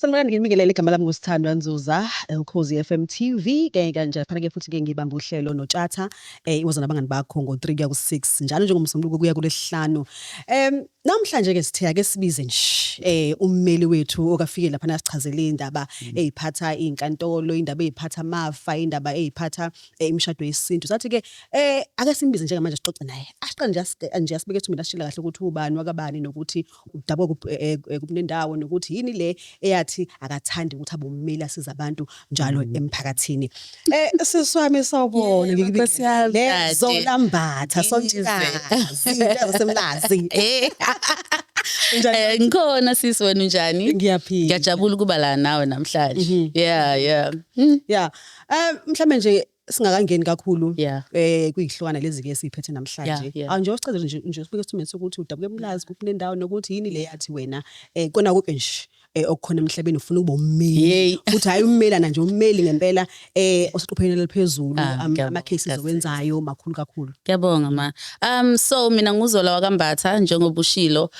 Sanibonani, nginibingelele. Igama lami nguSithandwa Nzuza, Ukhozi FM TV ke kanje phana ke futhi ke ngibamba uhlelo noTshatha, iwoza nabangani bakho ngo-3 kuya ku-6 njalo njengoMsombuluko kuya kuLwesihlanu. Namhlanje ke sithe ake sibize nje ummeli wethu okafike lapha nasichazele indaba eyiphatha izinkantolo, indaba eyiphatha amafa, indaba eyiphatha imishado yesintu. Sathi ke ake simbize njengamanje sixoxe naye. Asiqale nje asibeke ethubeni, asitshele kahle ukuthi ubani wakabani nokuthi udabuka kuphi nendawo nokuthi yini le eyathi akathandi ukuthi abe ummeli asize abantu njalo emphakathini. Sisi wami, sawubona. Yebo, Nkosi yami, Le dade. Zola Mbatha, sontshikazi, into yasemlazi. Unjani? Ngikhona sisi, wena unjani? Ngiyaphila. Ngiyajabula ukuba la nawe namhlanje. Yeah. Yeah. Mhlambe nje singakangeni kakhulu kuyihlokana lezi ke esiphethe namhlanje. Yeah. Nje usichazele nje usibeke isithombe sokuthi udabuka eMlazi kuphi nendawo nokuthi yini le yathi wena kona konke nje okukhona emhlabeni ufuna ukuba ummeli. Futhi hayi ummelana nje, ummeli ngempela oseqophelweni eliphezulu. Ah, ngiyabonga, Ama cases Sisi. owenzayo makhulu kakhulu. Ngiyabonga ma. So mina nguZola wakaMbatha njengoba ushilo.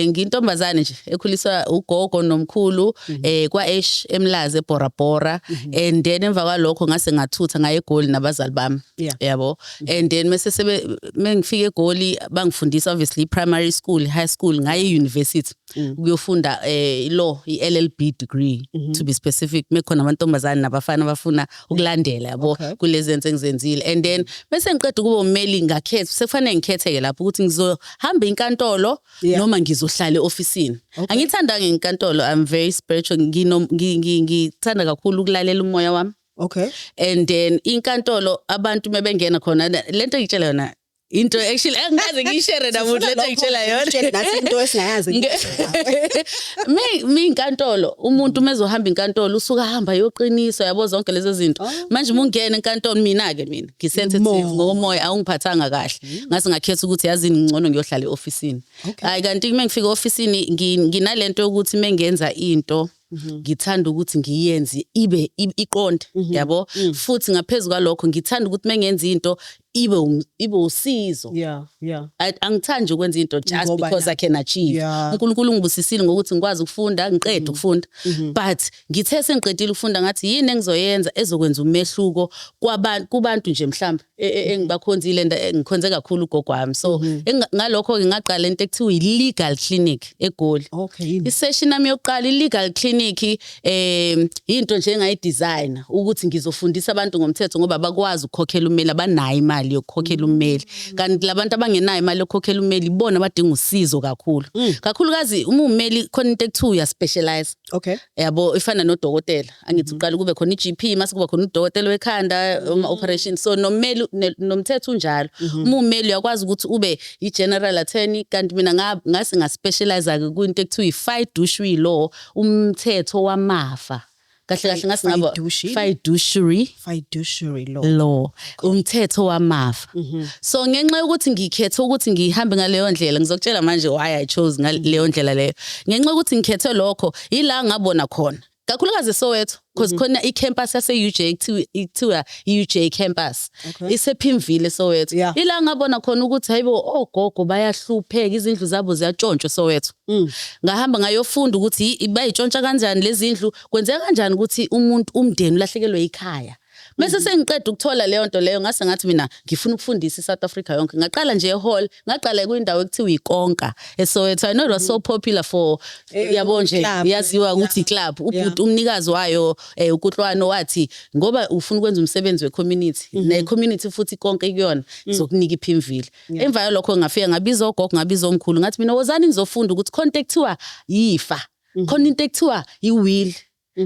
Ngintombazane nje ekhuliswa ugogo nomkhulu kwa H eMlazi eBora Bora, and then emva kwalokho ngase ngathutha ngaye eGoli nabazali bami. Yabo. And then mase sebe mengifika eGoli bangifundisa obviously primary school, high school, ngaye university ukuyofunda law, i-LLB degree to be specific, mekhona amantombazane nabafana abafuna ukulandela, yabo, kulezi zinto engizenzile. And then bese ngiqeda ukuba ummeli, ngakhetha, sekufanele ngikhetheke lapho ukuthi ngizohamba inkantolo noma ngizohlala e-ofisini. Angithandanga inkantolo. I'm very spiritual, ngithanda kakhulu ukulalela umoya wami. And then inkantolo, abantu mebengena khona, lento engitshela yona, into actually angikaze ngiyishare namuntu lento engitshela yona. Sitshele nathi into esingayazi. Mi inkantolo, umuntu mezohamba inkantolo usuka hamba yoqiniso, yabo, zonke lezo zinto. Manje uma ungena enkantolo, mina ke mina ngisensitive Moya. ngokomoya, awungiphathanga kahle, ngase ngakhetha ukuthi yazini, ngcono ngiyohlala e-ofisini. Hayi, kanti uma ngifika e-ofisini nginalento yokuthi mengenza into ngithanda ukuthi ngiyenze ibe iqonde, yabo, futhi ngaphezulu kwalokho ngithanda ukuthi mengenza into ibe usizo. Angithandi nje ukwenza into just Ngoba because I can achieve. uNkulunkulu ungibusisile ngokuthi ngikwazi ukufunda, ngiqede ukufunda, but ngithe sengiqedile ukufunda ngathi yini engizoyenza ezokwenza umehluko kwabantu, kubantu nje mhlawumbe engibakhonzile, ngikhonze kakhulu ugogo wami. So ngalokho ke ngaqala into ekuthiwa i-legal clinic eGoli. Okay, yini? I-session yami yokuqala, i-legal clinic, into nje engayidesign ukuthi ngizofundisa abantu ngomthetho ngoba bakwazi ukukhokhela ummeli, abanayo imali yokukhokhela ummeli, kanti labantu abangenayo imali yokukhokhela ummeli ibona abadinga usizo kakhulu, kakhulukazi uma ummeli khona into ekuthiwa uya specialize, yabo, ifana nodokotela, angithi uqala kube khona i-GP, mase kuba khona udokotela wekhanda, uma operation. So nommeli nomthetho unjalo, uma ummeli uyakwazi ukuthi ube i-general attorney, kanti mina ngase ngaspecialize ke kwinto ekuthiwa i-fiduciary law, umthetho wamafa kahle kahle, ngase ngaba Fiduciary? Fiduciary Fiduciary law. Law, umthetho wamafa. So ngenxa yokuthi ngikhethe ukuthi ngihambe ngaleyo ndlela, ngizokutshela manje why I chose ngaleyo ndlela leyo. Ngenxa yokuthi ngikhethe lokho, ila ngabona khona kakhulukazi eSoweto, because khona i-campus yase-UJ kuthiwa i-UJ campus isePimville eSoweto. Ila ngabona khona ukuthi hayibo, ogogo bayahlupheka, izindlu zabo ziyatshontshwa eSoweto. Ngahamba ngayofunda ukuthi bayitshontsha kanjani lezi ndlu, kwenzeka kanjani ukuthi umuntu, umndeni ulahlekelwe ikhaya. Bese sengiqeda ukuthola leyo nto leyo, ngase ngathi mina ngifuna ukufundisa iSouth Africa yonke. Ngaqala nje ehall, ngaqala kwindawo ekuthiwa iKonka eSoweto. I know it was so popular for yabo nje Club. yaziwa ukuthi club. Ubhuti umnikazi wayo, uKutlwano, wathi ngoba ufuna ukwenza umsebenzi wecommunity ne community futhi konke kuyona, ngizokunika iPimville. Emva yalokho ngafika ngabiza ogogo, ngabiza omkhulu, ngathi mina wozani nizofunda ukuthi khona into ekuthiwa yifa, khona into ekuthiwa i-will,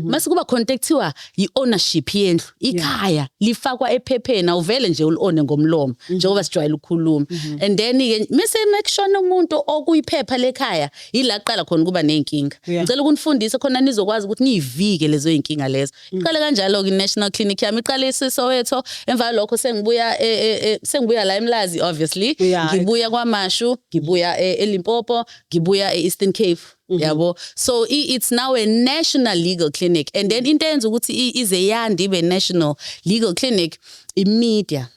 mase kuba khona into ekuthiwa i-ownership yendlu. Ikhaya lifakwa ephepheni, awuvele nje uli-one ngomlomo njengoba sijwayele ukukhuluma. And then-ke mese mekushona umuntu okuyiphepha lekhaya, yila kuqala khona ukuba ney'nkinga. Ngicela ukunifundisa khona nizokwazi ukuthi niyivike lezo y'nkinga lezo. Iqale kanjalo-ke i-national clinic yami, iqale iseSoweto. Emva kwalokho sengibuya sengibuya la eMlazi obviously, ngibuya KwaMashu, ngibuya eLimpopo, ngibuya e-Eastern Cape, yabo. So it's now a national legal clinic. And then into eyenza ukuthi ize yande ibe national legal clinic, i-media.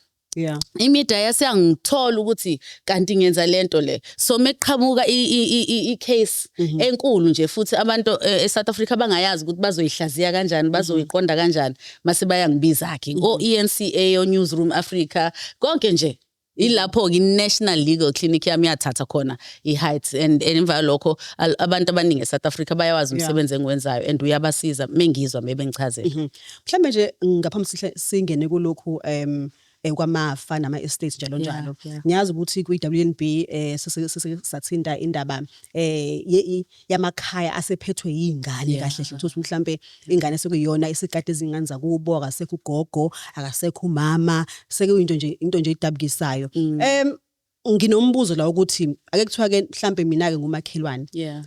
Imedia yasiyangithola ukuthi kanti ngenza lento le. So meqhamuka i-case enkulu nje futhi abantu eSouth Africa bangayazi ukuthi bazoyihlaziya kanjani, bazoyiqonda kanjani, mase bayangibiza ke o eNCA, o Newsroom Africa, konke nje. Ilapho ke i-National Legal Clinic yami yathatha khona i-height and emva lokho abantu abaningi eSouth Africa bayawazi umsebenzi engiwenzayo and uyabasiza mengizwa mebengichazela. Mhlambe nje ngaphambi sihle singene kulokhu kwamafa nama estates njalo njalo. Ngiyazi ukuthi kwi WNB sathinta indaba yamakhaya asephethwe yingane kahle hle, ukuthi mhlambe ingane sekuyiyona isigade izingane zakubo, akasekho ugogo, akasekho umama, sekuyinto nje, into nje idabukisayo. Nginombuzo la ukuthi ake kuthiwa ke mhlambe mina ke ngumakhelwane,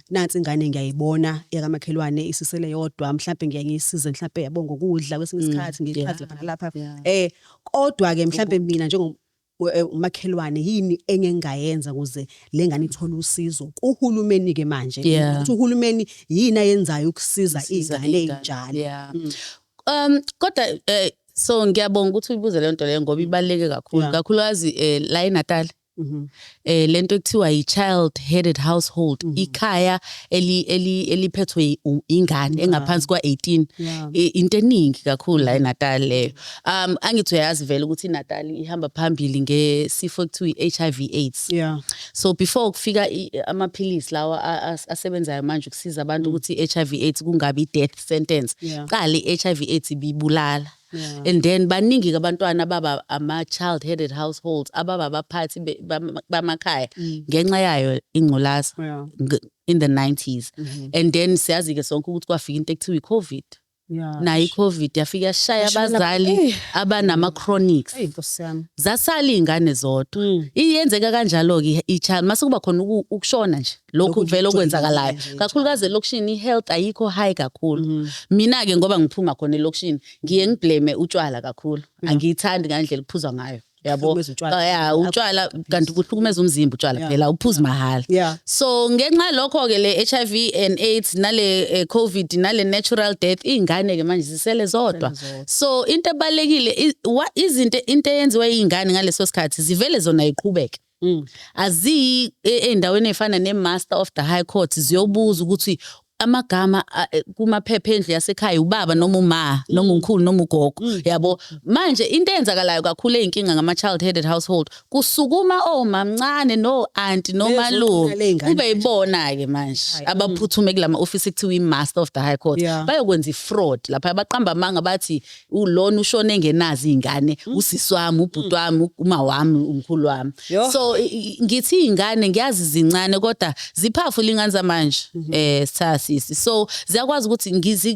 nansi ingane ngiyayibona yakamakhelwane isisele yodwa, mhlambe ngiye ngiyisize mhlambe, yabo, ngokudla kwesinye isikhathi, ngiyichaze lapha nalapha, kodwa ke mhlambe mina njengo umakhelwane yini engengayenza ukuze le ngane ithole usizo kuhulumeni ke manje, ukuthi uhulumeni yini ayenzayo ukusiza Ukusiza iy'ngane iy'ngane. ey'njalo? Yeah. Kodwa so ngiyabonga ukuthi uyibuze le nto leyo ngoba ibaluleke kakhulu, kakhulukazi la eNatal. Lento ekuthiwa i-child headed household, ikhaya eli eliphethwe ingane engaphansi kwa-18. Into eningi kakhulu la eNatal leyo. Angithi uyazi vele ukuthi iNatal ihamba phambili ngesifo ekuthiwa i-HIV AIDS. So before kufika amaphilisi lawa asebenzayo manje ukusiza abantu ukuthi i-HIV AIDS kungabi i-death sentence, qala i-HIV AIDS ibibulala. And then baningi ke abantwana ababa ama-child headed households, ababa abaphathi bamakhaya ngenxa yayo ingculaza in the 90s. And then siyazi ke sonke ukuthi kwafika into ekuthiwa i-COVID. Nayo i-COVID yafika yashaya Yashaya abazali abanama-chronics. Eyi, Nkosi yami. Zasala iy'ngane zodwa. Iyenzeka kanjalo-ke i-child mase kuba khona ukushona nje lokhu Lokhu vele okwenzakalayo, nje, kakhulukazi elokishini i-health ayikho high kakhulu. Mina-ke ngoba ngiphuma khona elokishini, ngiye ngiblame utshwala kakhulu. Angiyithandi ngandlela kuphuzwa ngayo, yabo. Kuhlukumeza utshwala. Ya, utshwala kanti kuhlukumeza umzimba utshwala phela, uphuza mahhala. So ngenxa yalokho-ke le HIV and AIDS nale COVID nale natural death, iy'ngane-ke manje zisele zodwa. Zodwa. So into ebalulekile izinto, into eyenziwa iy'ngane ngaleso sikhathi, zivele zona yiqhubeke, aziyi ey'ndaweni ey'fana ne-Master of the High Court ziyobuza ukuthi amagama kumaphepha endlu yasekhaya ubaba noma uma noma umkhulu noma ugogo, yabo. Manje into eyenzakalayo kakhulu eyinkinga ngama-child headed household, kusukuma omamncane no-aunty nomalume Bezoqina ley'ngane. Kube yibona-ke manje abaphuthume kulama office ekuthiwa i-Master of the High Court, bayokwenza i-fraud lapha, baqamba amanga bathi ulona ushone engenazo iy'ngane, usisi wami, ubhuti wami, uma wami, umkhulu wami. Yo. So ngithi iy'ngane ngiyazi zincane kodwa zipowerful iy'ngane zamanje, sithasisi, so ziyakwazi ukuthi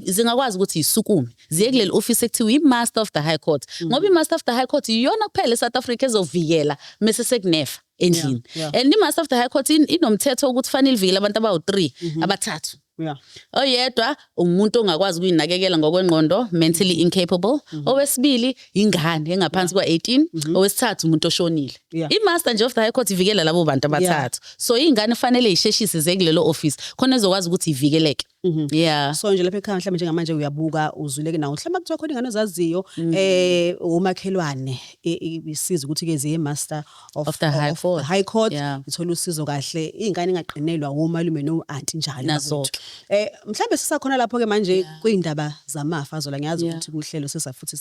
zingakwazi ukuthi yisukume ziye kuleli office ekuthiwa i-Master of the High Court, ngoba i-Master of the High Court iyona kuphela eSouth Africa ezovikela mese sekunefa endlini. And i-Master of the High Court inomthetho ukuthi fanele ivikele abantu abawu-3, abathathu. Oyedwa umuntu ongakwazi ukuyinakekela ngokwengqondo, mentally incapable. Owesibili ingane engaphansi kwa-18. Owesithathu umuntu oshonile. I-Master nje of the High Court ivikela labo bantu abathathu. So iy'ngane fanele yisheshise ze kulelo office khona ezokwazi ukuthi ivikeleke, yeah. So nje lapha ekhaya mhlawumbe njengamanje uyabuka uzwileke nawo, mhlawumbe kuthiwa khona ingane ozaziyo, umakhelwane, isiza ukuthi ke ziye Master of the High of Court. the High Court, ithola usizo kahle ingane, ingaqinelwa omalume no aunty njalo Nazo. bakwethu. Mhlawumbe sisakhona lapho ke manje kwindaba zamafa, Zola, ngiyazi ukuthi kuhlelo sisafuthi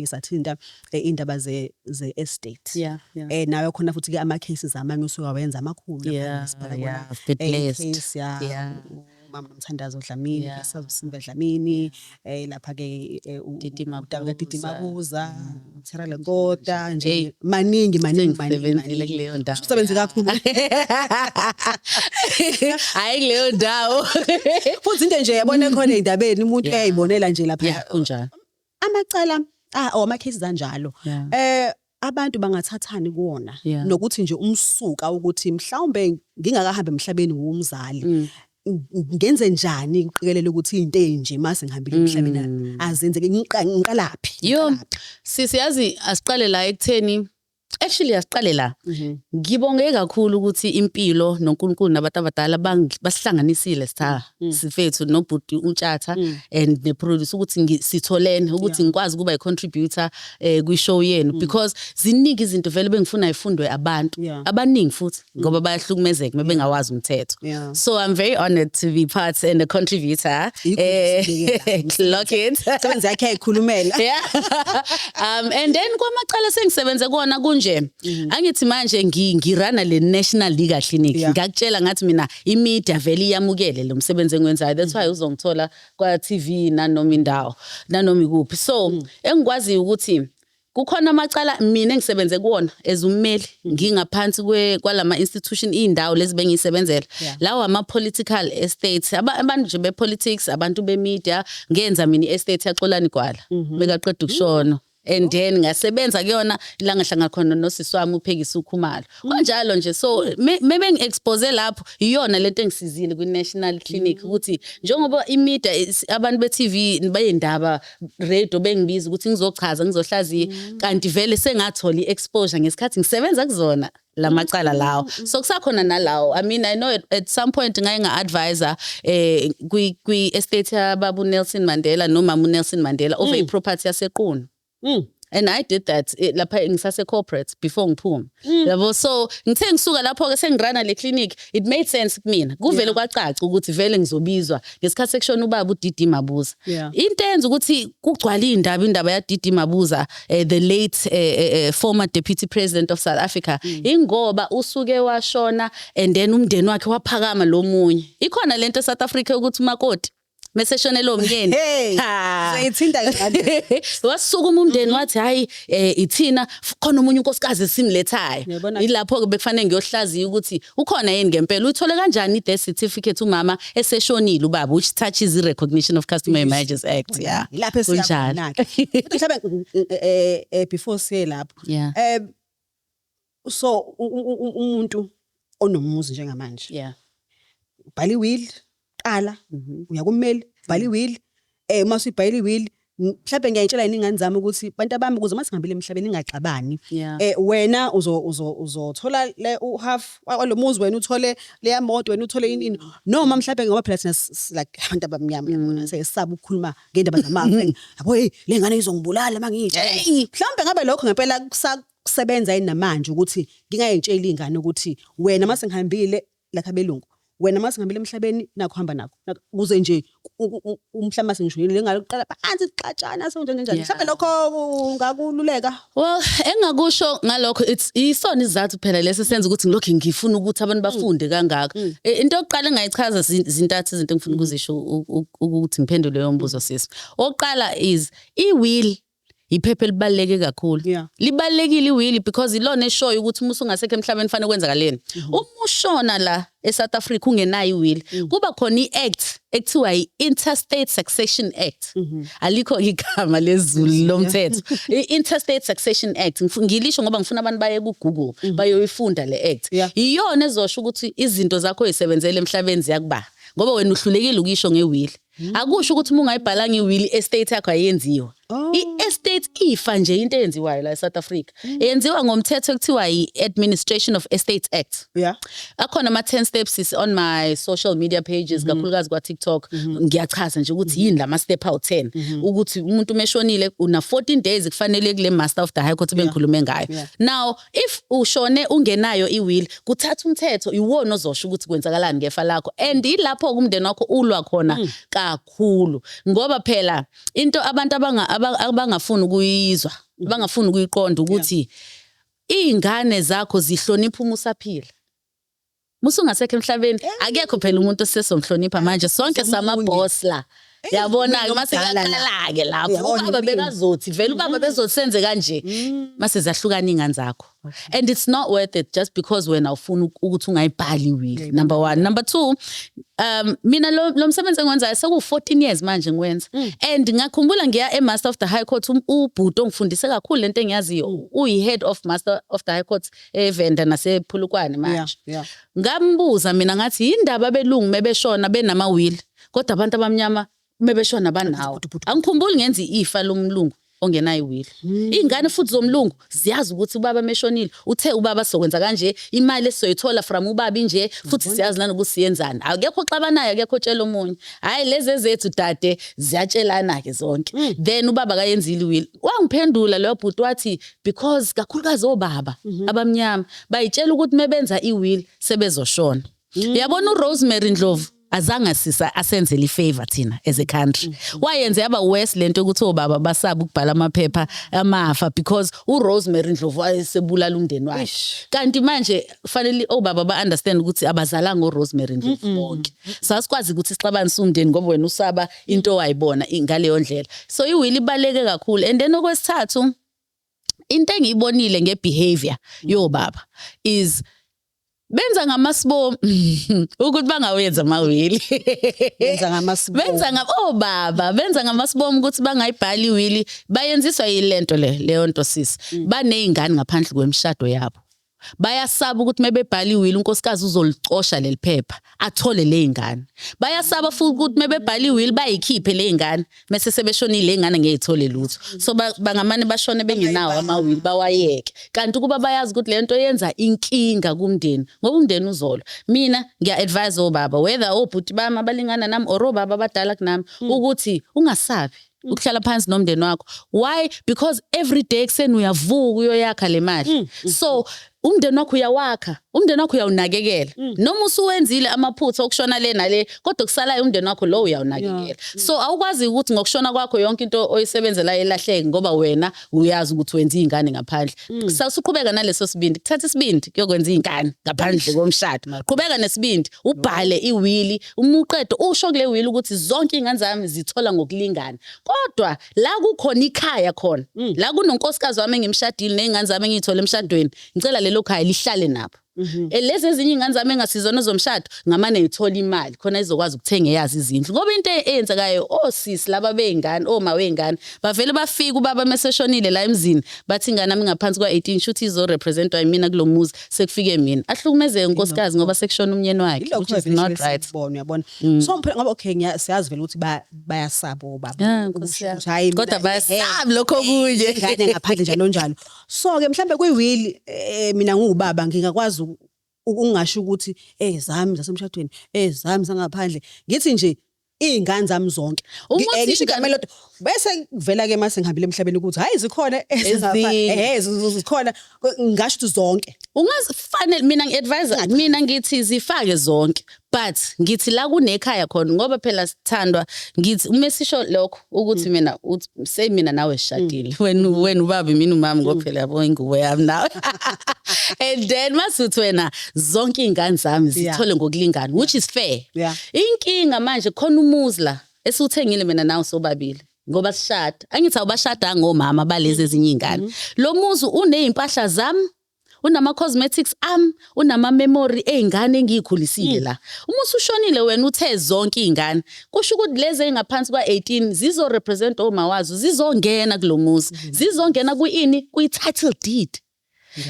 sathinta indaba ze estate. Nawe khona futhi ke ama cases amanye usukawenza amakhulu lapha sibhala kona. I've been blessed. Case ya umama Nomthandazo Dlamini, Simba Dlamini, lapha ke Didi udaba kaDidi Mabuza. Mabuza, Thera Lekota nje, maningi maningi maningi. Sengisebenzile Maningi. kuleyo ndawo. Usebenze kakhulu. Hayi, kuleyo ndawo. Futhi into nje yabona khona ey'ndabeni umuntu uyayibonela nje lapha. Yeah, kunjalo. Amacala ah or ama cases anjalo, abantu bangathathani kuwona nokuthi nje umsuka ukuthi mhlawumbe ngingakahambi emhlabeni wumzali, ngenze njani ngiqikelela ukuthi into enje mase ngihambile emhlabeni azenzeke, ngiqalaphi? Yo, sisi, yazi asiqale la ekutheni Actually, asiqale la. Ngibonge kakhulu ukuthi impilo noNkulunkulu nabantu abadala basihlanganisile sitha sifethu nobhuti uNtshatha and ne-producer ukuthi sitholene ukuthi ngikwazi ukuba i-contributor kwi-show yenu, because ziningi izinto vele bengifuna ifundwe abantu abaningi futhi, ngoba bayahlukumezeka mebengawazi umthetho. So I'm very honored to be part and a contributor. Yikho nje. Clock it. Sebenzi yakhe ayikhulumela. Yeah, and then kwamacala sengisebenze kuona kunje, angithi manje ngiruna le National Legal Clinic. Ngakutshela ngathi mina i-media vele iyamukele lo msebenzi engiwenzayo, that's why uzongithola kwa TV nanoma indawo nanoma ikuphi. So engikwaziyo ukuthi kukhona amacala mina engisebenze kuwona as ummeli ngingaphansi kwalama institution, indawo lezi bengiyisebenzela. Lawo ama political estates, abantu nje be-politics, abantu be-media. Ngenza mina i-estate yaXolani Gwala bekaqeda ukushona, and then ngasebenza kuyona la ngahlangana khona nosisi wami uPhekisa uKhumalo, kanjalo nje. So mebe ngi-expose lapho, iyona lento engisizile kwi-national clinic, ukuthi njengoba i-media abantu be-TV bayendaba, radio, bengibiza ukuthi ngizochaza, ngizohlaziya, kanti vele sengathola i-exposure ngesikhathi ngisebenza kuzona lamacala lawo. So kusakhona nalawo. I mean, I know at some point ngaye nga-advisa kwi estate yababa uNelson Mandela nomama uNelson Mandela over i-property yaseQunu. And I did that lapha ngisase corporate before ngiphume, yabo. So ngithe ngisuka lapho ke sengiruna le clinic, it made sense kumina, kuvele kwacaca ukuthi vele ngizobizwa ngesikhathi sekushona ubaba uDD Mabuza. Into eyenza ukuthi kugcwala indaba, indaba ya DD Mabuza, the late former deputy president of South Africa, ingoba usuke washona and then umndeni wakhe waphakama lo munye. Ikhona lento eSouth Africa ukuthi umakoti meseshonele umyeni. Hey, Ha. soyithinta ngale. Wasukuma umndeni wathi, hayi, ithina khona omunye unkosikazi esimlethayo. Uyabona- Ilapho ke bekufanele ngiyohlaziya ukuthi ukhona yini ngempela, uthole kanjani i-death certificate umama eseshonile ubaba, which touches the Recognition of Customary Marriages Act, yeah. Ilapho Kunjalo. esiyakhona ke. Futhi mhlawumbe before siye lapho. So umuntu onomuzi njengamanje, bhala i-will qala, uya kummeli, bhala i-will. Uma usuyibhala i-will, mhlawumbe ngiyayitshela yini ingane zami ukuthi, bantu abami, ukuze mase ngihambile emhlabeni ningaxabani. Wena uzo uzo uzothola le u-half walomuzi, wena uthole leya moto, wena uthole ini ini, noma mhlawumbe ngoba phela thina like abantu abamnyama, yabona, sesaba ukukhuluma ngendaba zamafa, yabo, hey, le ngane izongibulala mangiyitshela. Mhlawumbe ngabe lokho ngempela kusakusebenza yini namanje ukuthi ngingayitsheli ingane ukuthi wena mase ngihambile lapha belungu, wena mase ngihambile emhlabeni nakho hamba nakho, kuze nje mhlawumbe mase ngishonile ngalokuqala phansi sixatshana so njani njani? Mhlawumbe lokho ungakululeka? Well, engakusho ngalokho, it's isona isizathu phela lesi senza ukuthi ngilokhu ngifuna ukuthi abantu bafunde kangaka. Into yokuqala engayichaza, zintathu izinto engifuna ukuzisho ukuthi ngiphendule leyo mbuzo, sisi. Okokuqala is i-will iphepha elibaluleke kakhulu. Libalulekile i-will because ilona eshoyo ukuthi uma usungasekho emhlabeni fanele kwenzakaleni. Uma ushona la eSouth Africa ungenayo i-will, kuba khona i-act ekuthiwa i-Intestate Succession Act. Alikho igama lesiZulu lomthetho. I-Intestate Succession Act, ngilisho ngoba ngifuna abantu baye ku-Google bayoyifunda le act. Iyona ezosho ukuthi izinto zakho oyisebenzele emhlabeni ziyakuba, ngoba wena uhlulekile ukuyisho nge-will. Akusho ukuthi uma ungayibhalanga i-will, estate yakho ayenziwa. I-estate, ifa nje, into eyenziwayo la eSouth Africa. Yenziwa ngomthetho ekuthiwa i-Administration of Estates Act. Akhona ama 10 steps is on my social media pages, kakhulukazi kwa TikTok. Ngiyachaza nje ukuthi yini lama step awu 10, ukuthi umuntu meshonile una 14 days kufanele kule Master of the High Court bengikhulume ngayo. Now if ushone ungenayo i-will, kuthatha umthetho iwona ozosho ukuthi kwenzakalani ngefa lakho, and ilapho umndeni wakho ulwa khona kakhulu, ngoba phela into abantu abangafuni ukuyizwa, abangafuni ukuyiqonda, ukuthi iy'ngane zakho zihlonipha uma usaphila. Musungasekho emhlabeni, akekho phela umuntu osesomhlonipha manje, sonke sama-boss la, yabona-ke. Mase Omdala la. kuyaqala-ke lapho. Uyabona Ubaba impilo. bekazothi vele, ubaba bezothi senze kanje, mase zahlukana iy'ngane zakho, and it's not worth it just because wena ufuna ukuthi ungayibhali i-will, number one. Number two, mina lo msebenzi engiwenzayo seku-14 years manje ngiwenza, and ngakhumbula ngiya e-Master of the High Court, ubhuti ongifundise kakhulu lento engiyaziyo uyi-head of Master of the High Court eVenda nasePhulukwane manje. Ngambuza mina ngathi, yindaba abelungu mebeshona benama-will, kodwa abantu abamnyama mebeshona banawo? Angikhumbuli ngenza ifa lomlungu. ongenayo i-will. Iy'ngane futhi zomlungu ziyazi ukuthi ubaba meshonile uthe ubaba sokwenza kanje, imali esizoyithola from ubaba inje, futhi siyazi nanokuthi siyenzani. Akekho oxabanayo, akekho otshela omunye. Hhayi, lezi ezethu dade ziyatshelana-ke zonke. Then ubaba kayenzile i-will. Wangiphendula loyo bhuti wathi because kakhulukazi obaba abamnyama bayitshela ukuthi mebenza i-will sebezoshona. Yabona, uRosemary Ndlovu azange sisa asenzele i-favor thina as a country. Wayenze yaba worse lento ukuthi obaba basaba ukubhala amaphepha amafa because uRosemary Ndlovu wayesebulala umndeni wakhe. Kanti manje fanele obaba ba understand ukuthi abazalanga uRosemary Ndlovu bonke. Sasikwazi ukuthi sixabanise umndeni ngoba wena usaba into owayibona ngaleyo ndlela. So i-will ibaleke kakhulu. And then okwesithathu, into engiyibonile nge-behavior yobaba is benza ngamasibomu ukuthi bangawenza ama-will. Benza ngamasibomu. Benza nga obaba benza ngamasibomu ukuthi bangayibhali i-will. Bayenziswa yilento le, leyo nto sisi, baneyingane ngaphandle kwemishado yabo. Bayasaba ukuthi mebebhala i-will unkosikazi uzolicosha leli phepha athole ley'ngane. Bayasaba futhi ukuthi mebebhala i-will bayikhiphe ley'ngane, mese sebeshonile ley'ngane ngeke ithole lutho. So bangamane bashone bengenawo ama-will, bawayeke. Kanti ukuba bayazi ukuthi le nto yenza inkinga kumndeni, ngoba umndeni uzolwa. Mina ngiya-advise obaba, whether obhuti bami abalingana nami or obaba abadala kunami, ukuthi ungasabi ukuhlala phansi nomndeni wakho. Why? Because every day ekuseni uyavuka uyoyakha le mali. So umndeni wakho uyawakha, umndeni wakho uyawunakekela. Noma usuwenzile amaphutha okushona le nale, kodwa kusalayo umndeni wakho lo uyawunakekela. So awukwazi ukuthi ngokushona kwakho yonke into oyisebenzelayo elahleke ngoba wena uyazi ukuthi wenza iy'ngane ngaphandle. Sawusuqhubeka naleso sibindi. Kuthatha isibindi kuyokwenza iy'ngane ngaphandle komshado. Qhubeka nesibindi, ubhale i-will, uma uqeda usho kule will ukuthi zonke iy'ngane zami zithola ngokulingana. Kodwa la kukhona ikhaya khona, la kunonkosikazi wami engimshadile ney'ngane zami engiy'thole emshadweni, ngicela lelo khaya lihlale nabo. Lezi ezinye iy'ngane zami engasizona ezomshado ngamane ngithola imali khona izokwazi ukuthenga eyazi izindlu. Ngoba into eyenzekayo, osisi laba bey'ngane, oma wey'ngane bavele bafike ubaba meseshonile la emzini, bathi ingane yami ingaphansi kwa-18, shuthi izo-representwa yimina kulo muzi, sekufike mina. Ahlukumezeke unkosikazi ngoba sekushona umnyeni wakhe, which is not right. Sibona, uyabona. So phela ngoba okay, siyazi vele ukuthi bayasaba obaba. Yeah, Nkosi Ukusho yami. ukuthi, hhayi, Kodwa mina, bayasabi lokho okunye. Ingane ngaphandle njalo njalo. So ke mhlambe kwi-will, mina ngiwubaba ngingakwazi ukungasho ukuthi zami zasemshadweni, zami zangaphandle. Ngithi nje iy'ngane zami zonke. Uma uthi Ngisho igama elilodwa bese kuvela ke mase ngihambile emhlabeni ukuthi hayi, zikhona ezingaphandle, Ezinye. zikhona, ngasho ukuthi zonke. Ungazifanele, mina ngi-advise, mina ngithi zifake zonke, but ngithi la kunekhaya khona, ngoba phela sithandwa, ngithi uma sisho lokho ukuthi mina uthi say mina nawe sishadile, wena ubaba, mina umama, ngoba phela yabo ingubo yami nawe, and then masuthi wena zonke iy'ngane zami zithole ngokulingana, which is fair. Inkinga manje khona umuzi la esiwuthengile mina nawe sobabili ngoba sishada. Angithi awubashadanga omama balezi ezinye iy'ngane. Lo muzi uney'mpahla zami, unama-cosmetics ami, unama-memory ey'ngane engiy'khulisile la. Uma usushonile wena uthe zonke iy'ngane, kusho ukuthi lezi ey'ngaphansi kwa-18 zizo-represent oma wazo, zizongena kulo muzi, zizongena kwi-ini, kwi-title deed.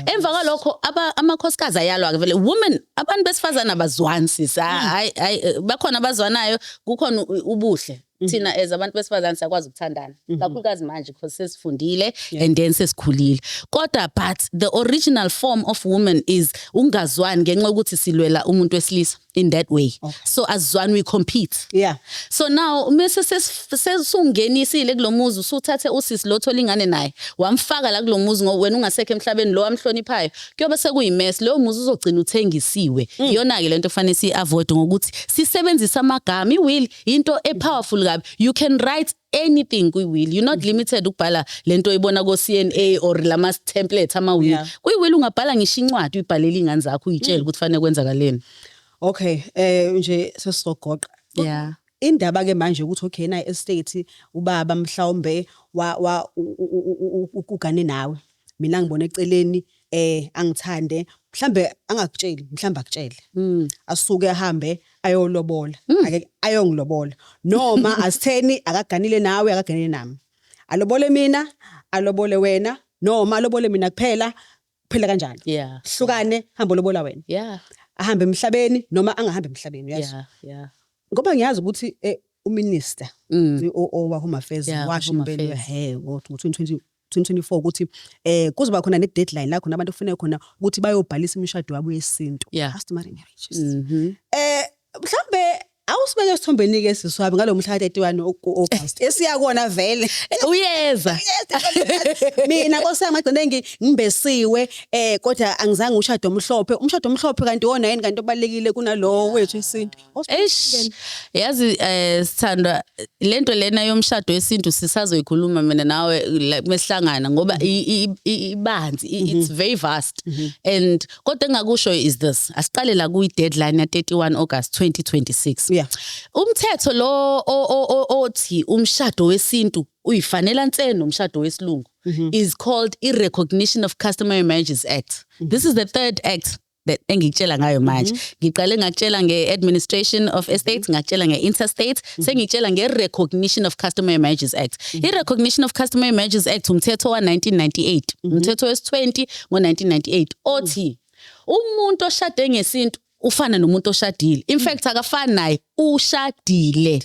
Emva kwalokho amakhosikazi ayalwa-ke vele. Women, abantu besifazane abazwani sisi. Hayi hayi, bakhona abazwanayo, kukhona ubuhle. Thina as abantu besifazane siyakwazi ukuthandana, kakhulukazi manje because sesifundile and then sesikhulile. Kodwa but the original form of woman is ungazwani ngenxa yokuthi silwela umuntu wesilisa in that way. So azizwani, we compete. So now mase sesungenisile kulo muzi, usuthathe usisi lo thola ingane naye, wamfaka la kulo muzi ngoba wena ungasekho emhlabeni lo amhloniphayo, kuyobe sekuyi-mess. Leyo muzi uzogcina uthengisiwe. Iyona ke lento kufanele si-avoid ngokuthi sisebenzise amagama. I-will into e-powerful kabi. You can write anything kwi-will. You're not limited ukubhala lento oyibona ko-CNA or lama template ama-will. Kwi-will ungabhala ngisho incwadi, uyibhalele iy'ngane zakho, uyitshele ukuthi fanele kwenzakaleni. Okay, nje sesizogoqa. Indaba ke manje ukuthi okay, na estate ubaba mhlawumbe wa ugane nawe. Mina ngibona eceleni, angithande, mhlambe angakutsheli, mhlambe akutshele. Asuke ahambe ayolobola, ake ayongilobola. Noma asitheni akaganile nawe, akaganile nami. Alobole mina, alobole wena, noma alobole mina kuphela, kuphela kanjalo. Hlukane, hamba lobola wena. Ahambe emhlabeni noma angahambi emhlabeni, uyazi. Yeah. Ngoba ngiyazi ukuthi Uminister owa Home Affairs washo Home impela Affairs. He, ngo-2020 2024 ukuthi kuzoba khona ne deadline la khona abantu kufanele khona ukuthi bayobhalisa imishado yabo yesintu, customary marriages. Mhlambe awusibeke esithombeni ke, siswabi, ngalo mhla 31 August esiya kona vele. Uyeza. Mina, nkosi yami, agcine ngimbesiwe, kodwa angizange ushado omhlophe, umshado omhlophe kanti wona yini kanti obalekile kunalowo wethu wesintu? Eish, yazi, sithandwa, lento lena yomshado wesintu sisazoyikhuluma mina nawe like mesihlangana, ngoba ibanzi, it's very vast. And kodwa engakusho is this: asiqale la kuyi deadline ya 31 August 2026. Umthetho lo othi umshado wesintu uyifanela nse nomshado wesilungu is called i-Recognition of Customary Marriages Act. This is the third act that engikutshela ngayo manje. Ngiqale ngakutshela nge-Administration of Estates, ngakutshela nge-Intestate, sengikutshela nge-Recognition of Customary Marriages Act. I-Recognition of Customary Marriages Act umthetho wa-1998, umthetho wesi-20 ngo-1998, othi umuntu oshade ngesintu ufana nomuntu oshadile. In fact, akafani naye, ushadile.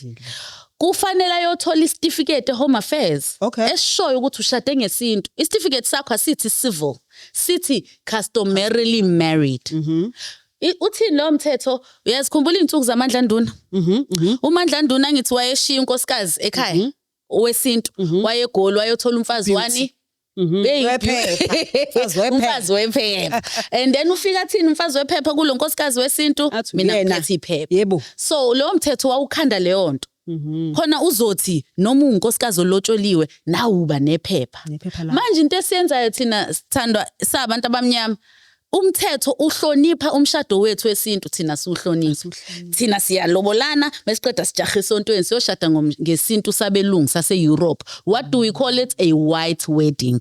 Kufanele ayothola isitifiketi e-Home Affairs esishoyo ukuthi ushade ngesintu. Isitifiketi sakho asithi civil, sithi customarily married. Uthini lo mthetho? Uyazikhumbula iy'nsuku zaMandla Nduna? UMandla Nduna, ngithi wayeshiya unkosikazi ekhaya wesintu, wayegoli, wayothola umfazi wani? Hey, Wephepha. Umfazi wephepha. Umfazi wephepha. And then ufika athini umfazi wephepha kulo nkosikazi wesintu? Athi "Mina uyena. ngiphethe iphepha." So lowo mthetho wawukhanda leyo nto khona uzothi noma unkosikazi olotsholiwe, nawe uba nephepha. Nephepha lakho. Manje into esiyenzayo thina, sithandwa, sabantu abamnyama, umthetho uhlonipha umshado wethu wesintu, thina siwuhlonipha. Thina siyalobolana, mesiqeda sijahe esontweni, siyoshada ngesintu sabelungu sase-Europe. What do we call it? A white wedding.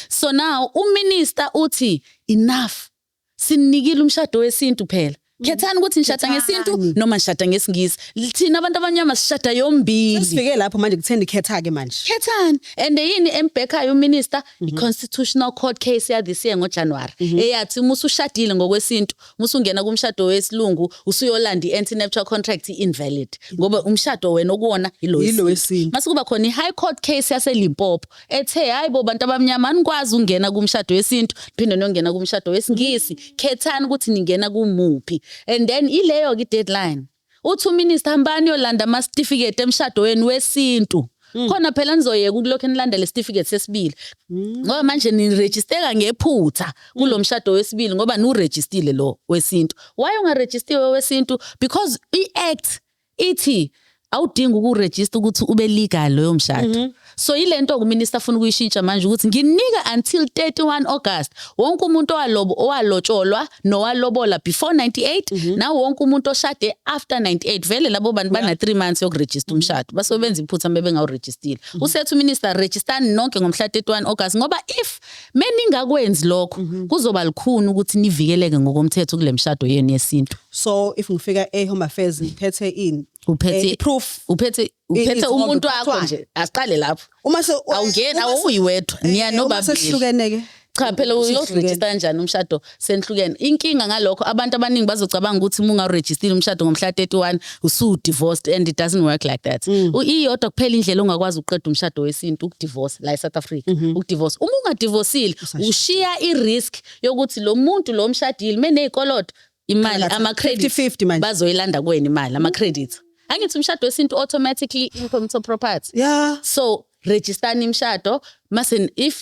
So now uminister uthi enough, sinikile umshado wesintu phela. Khethani ukuthi nishada ngesintu noma nishada ngesingisi. Thina abantu abamnyama sishada yombili. Sifike lapho manje kutheni khetha-ke manje. Khethani. And yini embhekayo uminister? I-Constitutional Court case ya this year ngoJanuary eyathi uma usushadile ngokwesintu, musungena kumshado wesilungu, usuyolanda i-antenuptial contract invalid, ngoba umshado wena okuwona ilo Yilo wesintu. Mase kuba khona i-High Court case yaseLimpopo ethe hayi bo, bantu abamnyama, anikwazi ukungena kumshado wesintu phinde niyongena kumshado wesingisi. Khethani ukuthi ningena kumuphi. And then ileyo ke deadline, uthi uminister hambani yolanda ama certificate emshado wenu wesintu, khona phela nizoyeka ukulokhu nilanda le certificate sesibili, ngoba manje nirejisteka ngephutha kulo mshado wesibili, ngoba nurejistile lo wesintu. Why ungarejistiwe wesintu? Because i-act ithi awudingi ukurejista ukuthi ube legal loyo mshado. So ilento uminister afuna ukuyishintsha manje, ukuthi nginika until 31 August wonke umuntu owalobo, owalotsholwa nowalobola before 98, nawo wonke umuntu oshade after 98. Vele labo bantu bana 3 months yokurejista umshado, basuke benza iphutha bengawurejistile. Usethi uminister registani nonke ngomhla 31 August, ngoba if meningakwenzi lokho, kuzoba lukhuni ukuthi nivikeleke ngokomthetho kule mshado yenu yesintu. So if ngifika e-Home Affairs ngiphethe ini? Uphethe I-proof. Uphethe Izithombe, umuntu wakho kuthiwani? nje. Asiqale lapho. Uma se Awungeni, awuyiwedwa, niya Uma nobabili. sesihlukene-ke? Cha phela, uyorejista kanjani umshado senihlukene? Inkinga ngalokho, abantu abaningi bazocabanga ukuthi uma ungarejistile umshado ngomhla 31 usu-divorced, and it doesn't work like that. Iyodwa kuphela indlela ongakwazi ukuqeda umshado wesintu, ukudivorce la eSouth Africa, ukudivorce. Uma ungadivorcile, ushiya i-risk yokuthi lo muntu lo mshadile meney'koloto, imali, Phakathi, ama-credit, 50-50 manje. bazoyilanda kuwena imali, ama-credit. Angithi umshado wesintu automatically income to property? So registani imishado, mase if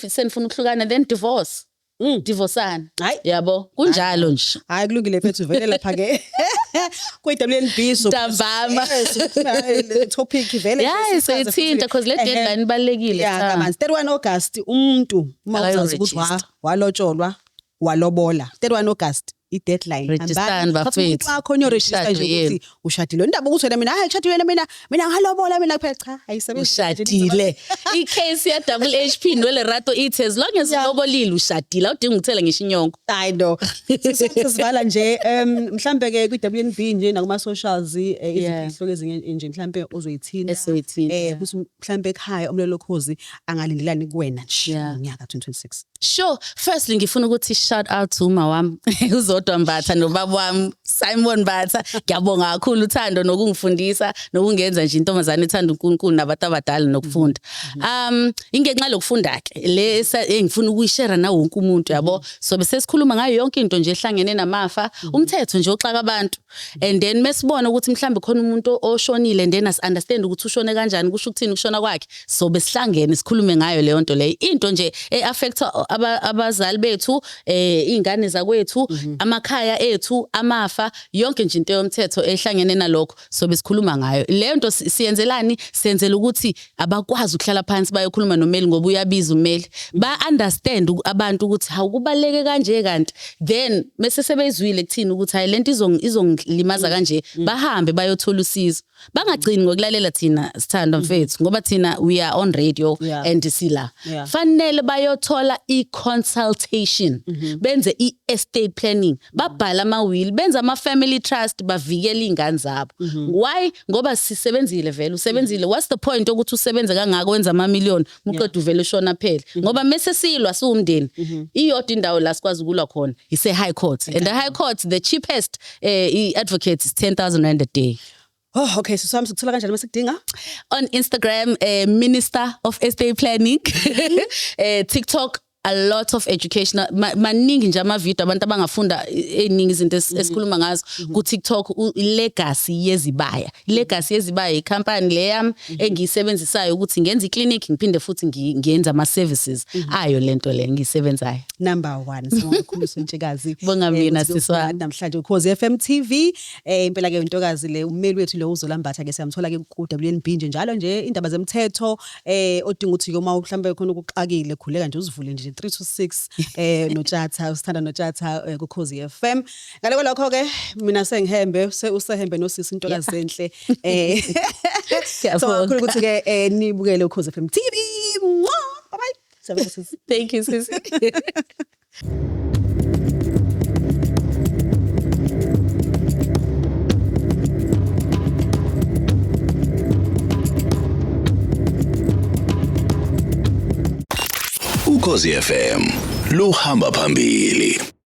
senifuna ukuhlukana, then divorce, divorceana. Hayi. Yabo, kunjalo nje. Hayi, kulungile mfethu, vele lapha ke kwi-WNB so Ntambama. Yes, topic vele. Yeah, nje siyithinta sichaze 'cause le futhi. deadline ibalulekile, Yeah, cha. kabanzi. 31 August, umuntu uma uzazi ukuthi Akayorejista. walotsholwa, walobola, 31 August i-deadline. Registani, Hambani, thatha umuntu bafethu. wakho niyorejista nje Imishado ukuthi ushadile. Indaba ukuthi wena, "Mina hayi, ngishadile mina ngalobola mina kuphela," cha, ayisebenzi. Ushadile. Icase ya Double HP noLerato ithi as long as ulobolile, ushadile, awudingi ukuthela ngisho inyongo. I know. Sesivala nje, mhlambe ke kwi-WNB nje nakuma socials, izinhloko ezinye nje mhlambe ozoyithinta. Esoyithinta. Futhi mhlambe ekhaya umlelo Khozi angalindelani kuwena nje ngonyaka 2026? Sure. Firstly, ngifuna ukuthi shout out to uma wami uZodwa. Zodwa Mbatha nobaba wami Simon Mbatha. Ngiyabonga kakhulu uthando nokungifundisa nokungenza nje intombazane ethanda uNkulunkulu nabantu abadala nokufunda. Ingenxa lokufunda ke le engifuna ukuyishare nawo wonke umuntu, yabo. So bese sikhuluma ngayo yonke into nje ehlangene namafa, umthetho nje oxaka abantu. And then mesibona ukuthi mhlambe khona umuntu oshonile and then as understand ukuthi ushone kanjani, kusho ukuthini ukushona kwakhe. So besihlangene sikhulume ngayo leyo nto leyo. Into nje e-affecta abazali bethu, izingane zakwethu, amakhaya ethu, amafa, yonke nje into yomthetho ehlangene nalokho. So besikhuluma ngayo leyo nto. Siyenzelani? Siyenzela ukuthi abakwazi ukuhlala phansi bayokhuluma nomeli ngoba uyabiza ummeli. Ba understand abantu ukuthi hawukubaleke kanje, kanti then mase sebezwile kuthini ukuthi hayi, lento izongilimaza kanje, bahambe bayothola usizo, bangagcini ngokulalela thina, sithandwa mfethu, ngoba thina we are on radio and sila. Fanele bayothola i-consultation, benze i-estate planning, babhale ama-will, benze ama-family trust, bavikele iy'ngane zabo. Why? Ngoba sisebenzile vele, usebenzile. What's the point ukuthi usebenze kangaka, wenza amamiliyoni, uqeda uvele ushona phela? Ngoba mese silwa siwumndeni, iyodwa indawo la sikwazi ukulwa khona ise-high court, and the high court, the cheapest i-advocate is R10,000 a day. Oh, okay, so sami sikuthola kanjani masikudinga? On Instagram, Minister of Estate Planning, TikTok, a lot of educational, maningi nje ama-video abantu abangafunda eningi izinto esikhuluma ngazo ku TikTok. Legacy Yezibaya, Legacy Yezibaya ikhampani le yami engiyisebenzisayo ukuthi ngenze iclinic, ngiphinde futhi ngiyenze ama services ayo lento le ngiyisebenzayo. Number 1, sibonga kakhulu, Sontshikazi. Bonga mina, ukuthi sisi wami. Namhlanje Ukhozi FM TV, impela ke intokazi le, ummeli wethu lo uZola Mbatha ke, siyamthola ke ku WNB nje njalo nje, indaba zemthetho, odinga ukuthi ke uma mhlambe khona ukuxakile, khuleka nje uzivule nje 3 to 6 noTshatha, usithanda noTshatha kuKhozi FM. Ngale kwalokho ke mina sengihembe, usehembe nosisi, intokazi enhle. So kakhulu ukuthi ke nibukele Ukhozi FM TV. Mwah! Bye bye. Siyabonga, sisi. Thank you, sisi. Ukhozi FM luhamba phambili.